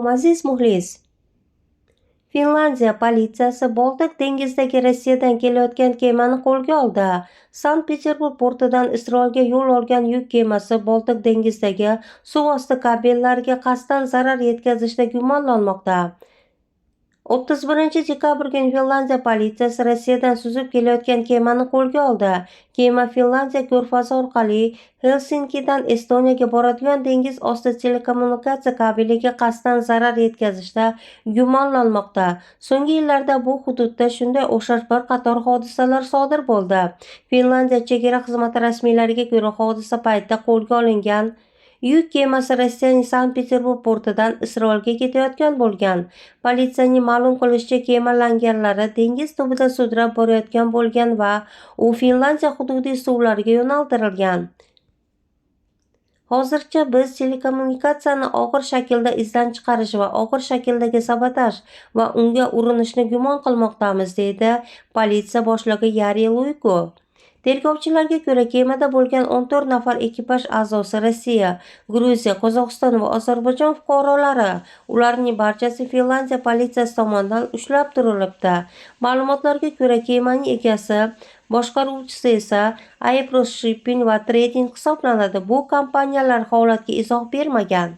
Aziz muxlis. Finlandiya politsiyasi Boltiq dengizidagi Rossiyadan kelayotgan kemani qo'lga oldi. Sankt-Peterburg portidan Isroilga yo'l olgan yuk kemasi Boltiq dengizidagi suv osti kabellariga qasddan zarar yetkazishda gumonlanmoqda. 31 dekabr kuni Finlandiya politsiyasi Rossiyadan suzib kelayotgan kemani qo'lga oldi. Kema Finlandiya ko'rfazi orqali Helsinkidan Estoniyaga boradigan dengiz osti telekommunikatsiya kabeliga qasddan zarar yetkazishda gumonlanmoqda. So'nggi yillarda bu hududda shunday o'xshash bir qator hodisalar sodir bo'ldi. Finlandiya chegara xizmati rasmiylariga ko'ra, hodisa paytida qo'lga olingan yuk kemasi Rossiyaning Sankt-Peterburg portidan Isroilga ketayotgan bo'lgan. Politsiyaning ma'lum qilishicha, kema langarlari dengiz tubida sudrab borayotgan bo'lgan va u Finlandiya hududiy suvlariga yo'naltirilgan. Hozircha biz telekommunikatsiyani og'ir shaklda izdan chiqarish va og'ir shakldagi sabotaj va unga urinishni gumon qilmoqdamiz, deydi politsiya boshlig'i Yari Luyko. Tergovchilarga ko'ra, kemada bo'lgan 14 nafar ekipaj a'zosi Rossiya, Gruziya, Qozog'iston va Ozarbayjon fuqarolari. Ularning barchasi Finlandiya politsiyasi tomonidan ushlab turilibdi. Ma'lumotlarga ko'ra, kemaning egasi, boshqaruvchisi esa Aipros Shipping va Trading hisoblanadi. Bu kompaniyalar holatga izoh bermagan.